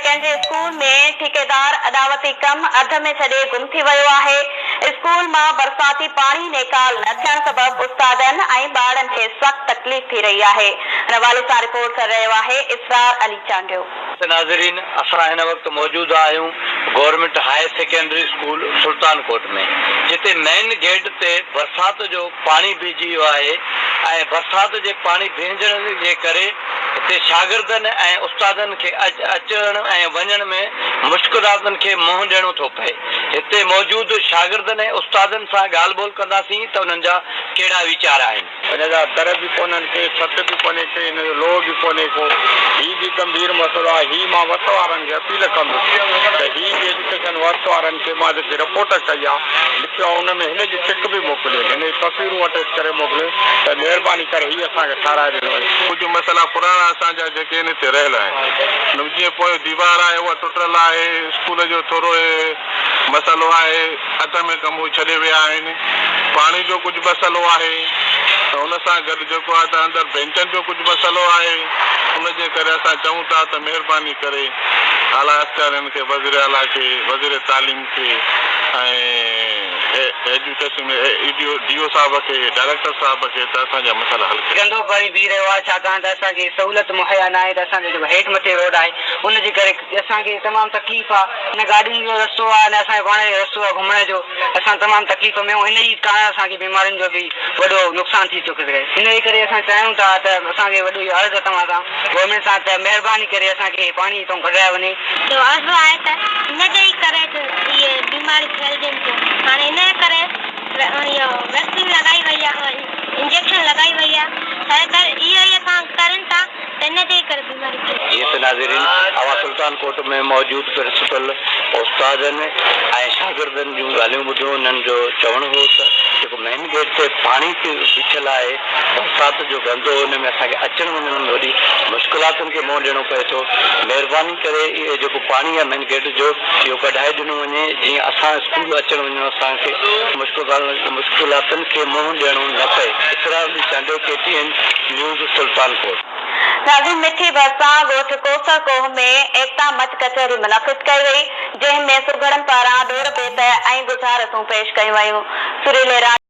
Secondary school ۾ ٺيڪيدار اڏاوتي ڪم اڌ ۾ ڇڏي گم ٿي ويو آهي، اسڪول مان برساتي پاڻي نيڪال نه ٿيڻ سبب استادن ۽ ٻارڙن کي سخت تڪليف ٿي رهي آهي، ان حوالي سان رپورٽ ڪري رهيو آهي اسرار علي چانڊيو. ناظرين اسان هن وقت موجود آهيون government high secondary school Sultan Kot ۾ جتي مين گيٽ تي برسات جو پاڻي بيهجي ويو آهي ۽ برسات جي پاڻي بيهجڻ جي ڪري هتي شاگردن ۽ استادن کي اچڻ ۽ وڃڻ ۾ مشڪلاتن کي منهن ڏيڻو ٿو پئي. هتي موجود شاگردن ۽ استادن سان ڳالهه ٻولهه ڪنداسين ته انهن جا ڪهڙا ويچار آهن. ان جا در به ڪونهن ڪي، ڇت به ڪونهي ڪي، ان جو لوهه به ڪونهي ڪو. هي به گنڀير مسئلو آهي. هي مان وس وارن کي اپيل ڪندس ته هي به ايجوڪيشن ورڪس وارن کي مان جيڪي رپورٽ ڪئي آهي، لکيو آهي ان ۾ هن جي چڪ به موڪليو هن جون تصويرون اٽيچ ڪري موڪليو ته مهرباني ڪري هي اسان کي ٺهرائي ڏنو وڃي. ڪجهه مسئلا پراڻا اسان جا جيڪي آهن هتي رهيل آهن. ان ۾ جيئن پويون ديوار آهي اها ٽٽل آهي، اسڪول جو ٿورو مسئلو آهي، اڌ ۾ ڪم هو ڇڏي ويا آهن، پاڻي جو ڪجهه مسئلو آهي ته ان سان گڏ جيڪو آهي ته اندر بينچن جو ڪجهه مسئلو آهي، ان جي ڪري اسان چئون ٿا ته مهرباني ڪري اعليٰ اختيارين کي وزير اعليٰ کي، وزير تعليم کي ۽ ايجوڪيشن اي ڊي او ڊي او صاحب کي، ڊائريڪٽر صاحب کي ته اسان جا مسئلا حل ڪريو. گندو پاڻي بيهي رهيو آهي ڇاڪاڻ ته اسان کي سهولت مهيا ناهي ته اسان جو جيڪو هيٺ مٿي روڊ آهي ان جي ڪري اسان کي تمام تڪليف آهي نه گاڏين جو رستو آهي نه اسان کي پاڻ کي رستو آهي گهمڻ جو اسان تمام تڪليف ۾ آهيون ان ئي ڪارڻ اسان کي بيمارين جو به وڏو نقصان ٿي چڪو آهي ان جي ڪري اسان چاهيون ٿا ته اسان کي وڏو اهو عرض آهي توهان سان گورنمينٽ سان ته مهرباني ڪري اسان کي پاڻي هتان ڪڍرايو وڃي. جو عرض آهي ته ان جي ئي ڪري اهي بيماريون ڦهلجن ٿيون. هاڻي ان جي ڪري اهو ويڪسين لڳائي وئي آهي انجيڪشن لڳائي وئي آهي ته اهو ئي اسان ڪرين ٿا ته ان جي ئي ڪري بيماريون ڦهلجن جيئن ته ناظرين اوهان سلطان ڪوٽ ۾ موجود پرنسپل، استادن ۽ شاگردن جون ڳالهيون ٻڌيون انهن جو چوڻ هو ته جيڪو مين گيٽ تي پاڻي بيٺل آهي برسات جو گندو ان ۾ اسان کي اچڻ وڃڻ ۾ وڏي مشڪلاتن کي منهن ڏيڻو پئي ٿو مهرباني ڪري اهو جيڪو پاڻي آهي مين گيٽ جو اهو ڪڍائي ڏنو وڃي جيئن اسان اسڪول اچڻ وڃڻ اسان کي مشڪلاتن کي منهن ڏيڻو نه پئي Israr Ali Chandio K T N news Sultankot. ناظرين مٺي ڀرسان ڳوٺ ڪوثر ڪوهه ۾ ايڪتا مچ ڪچهري منعقد ڪئي وئي جنهن ۾ سگهڙن پاران ڏور بيت ۽ ڳجهارتون پيش ڪيون ويون سريلي راڳ.